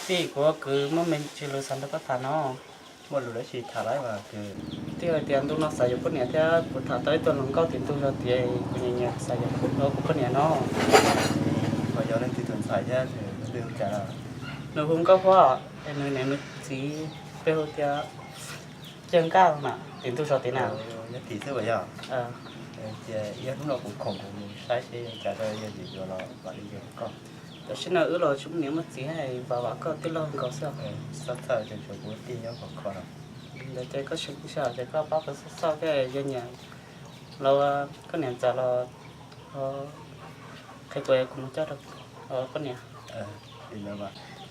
Tij, kuv kwv muaj me ntsis lus xav nrog koj tham no. Muaj lus dab tsi tham lawm mas kwv? Tij, hais tias ntu no xav yuav poj niam thiab kuv tham tau ib tug hluas nkauj tim ntug zos tias kuv nyiam nyiam, xav yuav ua kuv poj niam no. Ho yog leej twg tus ntxhais thiab nws hu cas? Nws hu Nkauj Huab, es nws niam nws txiv peb hu tias Caw Nkaj na, tim ntug zos tim na. Nyob tim xwb as yog? Ces ib hnub no kuv khoom kuv mus saib seb cas rau yog yuav yuav los vam li yuav koj. Tam sim no wb los tsis muaj niam muaj txiv, vam vam koj tij laug nkaus xwb. Txhob txhawj, tsuas kuv tij nyob khov kho no. Ntawd ces koj sim kuv sij hawm ces koj pab kuv xauj xauj thiab, yog nyiam los koj niam ntxawm los qhia kuv, kuv mus coj rau poj niam.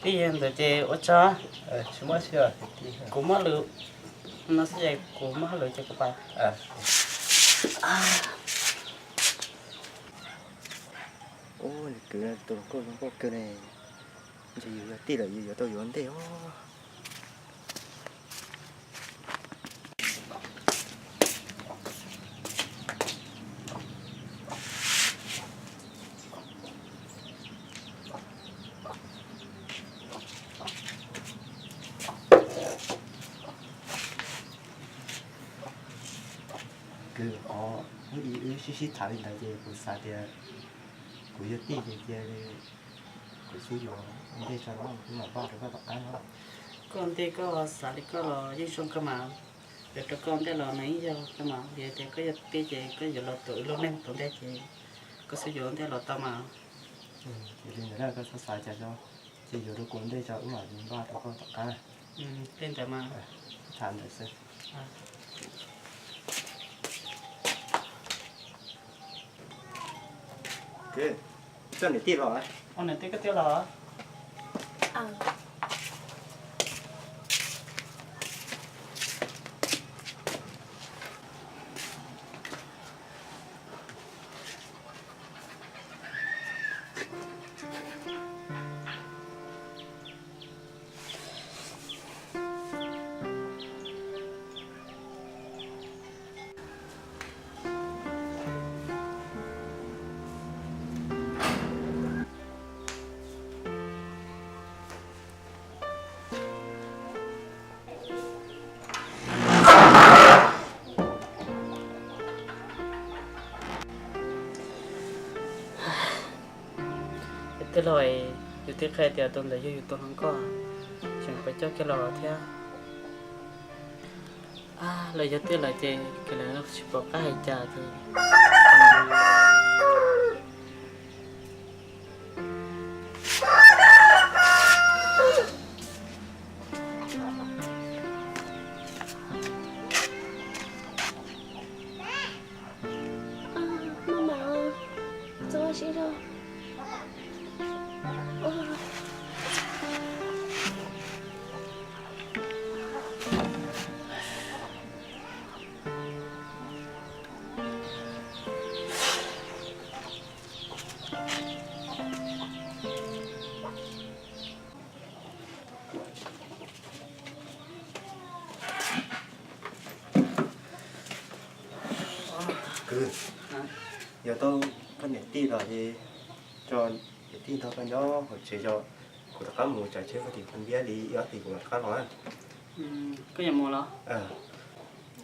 Tij, yog ntawd ces ua tsaug. Kuv muab lwm no xwb ces kuv muab lwm ces kuv pais. Ua li kwv, tus hluas nkauj zoo nkauj kawg ne, ntshe yus yog tij lawm yus yuav tau yuav ntej os. Kwv, hnub ib wb sib sib tham li ntawd ces kuv xav tias kuv yog tij ces cia li kuv xub yuav ua ntej tso, wb mam npaj rau koj tom qab no. Koj ua ntej koj xav li koj los yeej zoo kawg mas. Yuav rau koj ua ntej los nws yeej yog kawg mas, vim tias koj yog tij ces koj yuav los tus wb lub neej tus ntej ces koj xub yuav ua ntej los tau mas. Ces li ntawd na, koj txhob xav cas tso, ces yuav rau kuv ua ntej tso, wb mam li npaj rau koj tom qab. Li ntawd mas. Tham ntawd xwb. Koj niam tij los? Niam tij koj tij los? Tij laug, yus twb qhia tias tus ntawd yog yus tus hluas nkauj, tseem pab coj kiag los thiab. Lawv yog tij lawm ces lawv tsis pom qab hais cas ces. Maj mam, txhob sib zog. Kwv, yog tau koj niam tij los ces tso niam tij nrog koj nyob hauv tsev tso, kuv rov qab mus tsav tsheb mus tim Pha Npiab li ib ob hlis kuv mam rov qab los. Koj yuav mus los?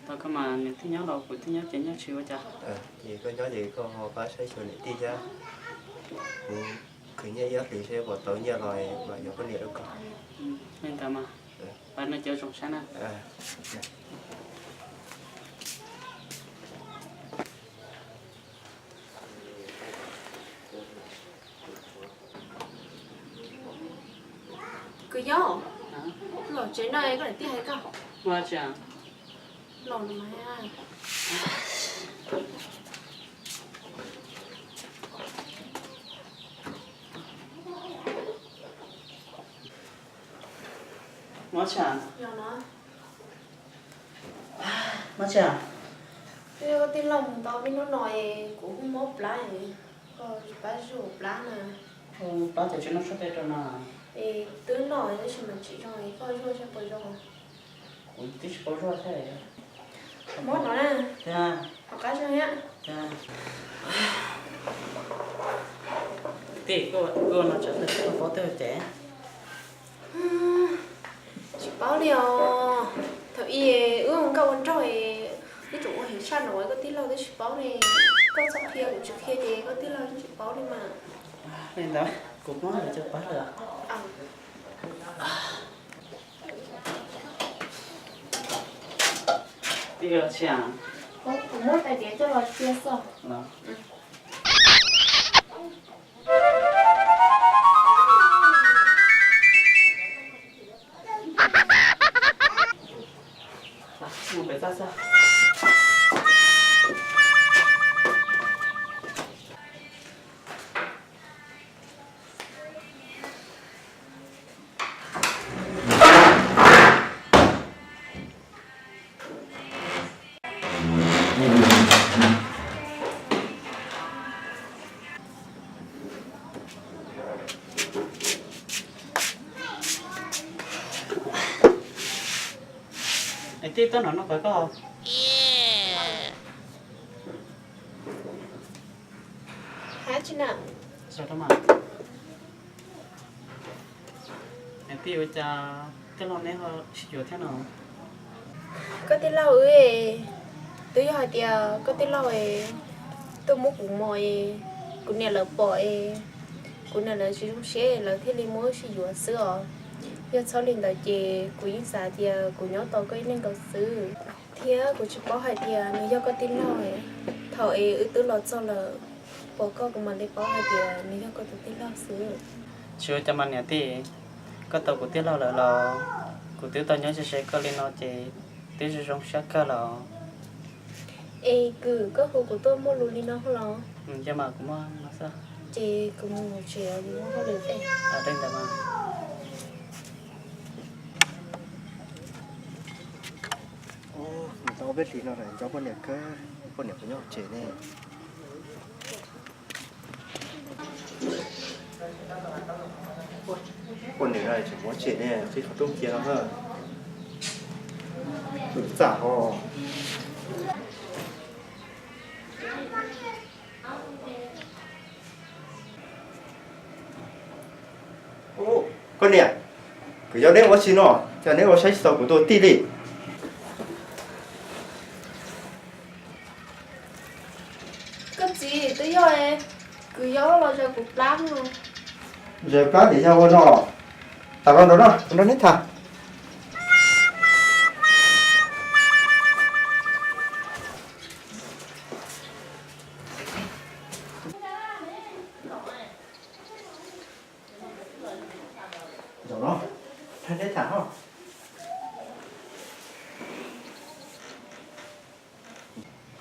Tau, koj mas niam tij nyob los kuv tij nyob ces nyob tsis ua cas. Ces koj nyob ces koj ho pab saib xyuas niam tij thiab, kuv khwv nyiaj ib ob hlis seb puas tau nyiaj los mam yuav poj niam rau koj. Li ntawd mas, pab no cov zoo sab na. Kwv Yob, los tsev no koj niam tij hais koj. Los no mas. Mob tshaj. Mob tshaj. Wb tij laug mus ntau, ib hnub no es kuv kuj mob plab, koj pab zuaj plab na. Plab ces tsis noj suab tej rau no. Es twb noj tab sis mas tsis zoo, koj zuaj seb puas zoo. Kuv twb tsis paub zuaj thiab. Mob no na. Thiab. Rov qab zoo thiab. Thiab. Tij, koj no tsam twb tsis paub tej ces. Li os, thaum ub wb nkauj ua nraug, wb tseem ua heev tshaj no, koj tij laug twb tsis paub ne. Koj txhob qhia, kuv tsis qhia ces koj tij laug tsis paub li mas. Li ntawd kuv muab lawv cov pab lawm. Tij laug, kuv muab tais diav coj los cia xwb. Es tij, tuaj nov noj qhauv koj. Hab tsi na? Tij, ua cas tij laug neb ho sib yuav thiab no? Koj tij laug wb, twb yog hais tias koj tij laug tuaj muab kuv mos es kuv niam lawv pom es kuv niam lawv tsis zoo siab lawv thiaj li muab wb sib yuav xwb os. Yog txhob li ntawd ces kuv yeej xav tias kuv nyob tos koj ib leeg nkaus xwb, thiab kuv tsis paub hais tias nws yog koj tij laug. Thaum es wb twb los txog lawm, pom koj kuv mam li paub hais tias nws yog koj tus tij laug xwb. Tsis ua cas mas niam tij, koj tau kuv tij laug lawm los kuv twb tau nyob ze ze koj li no ces twb zoo zoo siab kawg los. Es Kws, koj hu kuv tuaj muaj lus li no los? Yog mas, kuv muaj no xwb. Ces kuv mus tsev, kuv muaj hauj lwm ntau. Ua li ntawd mas. Mus tau ob peb hlis no lawm, nco poj niam kawg, poj niam puas nyob tsev ne? Poj niam no tseem ua tsev ne, qhib qhov rooj cia no na. Txaj ho. Koj niam, kuv yog neb ua tsi no, cas neb ua saib tsis tau kuv tus tij li? Koj txiv, twb yog Kws Yob los zaws kuv plab no. Zaws plab tias yog ua no. Tas los nrog neb tham. Zaum no, neb tham os.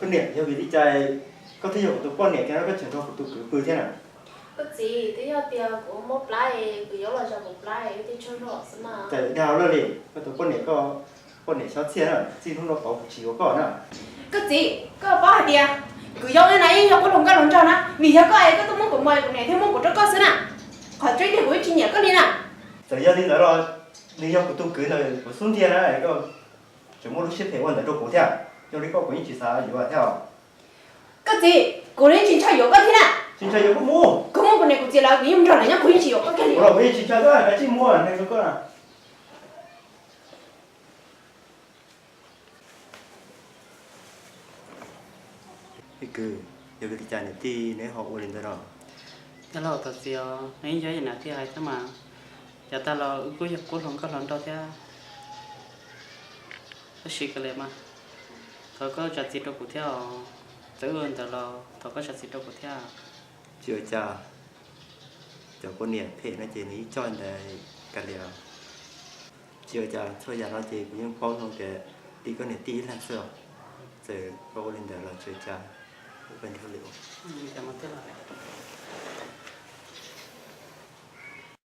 Koj niam, yog vim li cas koj thiaj yog kuv tus poj niam, koj tseem nrog kuv tus kwv pw thiab na? Koj txiv, twb yog tias kuv mob plab es Kws Yob los zaws kuv plab es wb thiaj tsaug zog xwb mas. Cas dag lawm li, koj tus poj niam, koj poj niam xyob txhiaj na, txij hnub no pauv kuv tsis yuav koj na. Koj txiv, koj paub hais tias Kws Yob na yeej yog kuv hluas nkauj hluas nraug na, vim yog koj es koj tuaj muab kuv mos, kuv niam thiaj muab kuv rau koj xwb na. Qhov tseeb tiag kuv yeej tsis nyiam koj li na. Txawm yog li ntawd los nws yog kuv tus kwv ntawm kuv xub ntiag na, koj tseem muaj lub siab phem ua ntawd rau kuv thiab. Yog li koj kuv yeej tsis xav yuav thiab os. Koj txiv, kuv yeej tsis ntshaw yuav koj thiab na. Tsis ntshaw yuav koj mus. Kuv muaj kuv niam kuv txiv lawv, kuv yeej nrog lawv nyob, kuv yeej tsis yuav koj kiag li. Kuv los kuv yeej tsis ntshaw koj, kav tsij mus, nws koj. Kwv, yog vim li cas niam tij neb ho ua li ntawd no? Tij laug, thov txim os, nws yeej yog ib yam niam tij hais thiab mas. Yav tag los wb kuj yog kuj hluas nkauj hluas nraug thiab. Tab sis kav liam mas, thov koj zam txim rau kuv thiab os. Txawm ua ntawd los thov koj zam txim rau kuv thiab. Tsis ua cas, cov poj niam phem no ces nws yeej coj ntawd kav liam. Tsis ua cas, txhua yam no ces kuv yeej paub zoo tias tim koj niam tij ib leeg xwb os. Txawm koj ua li ntawd los tsis ua cas, ua li ntawd.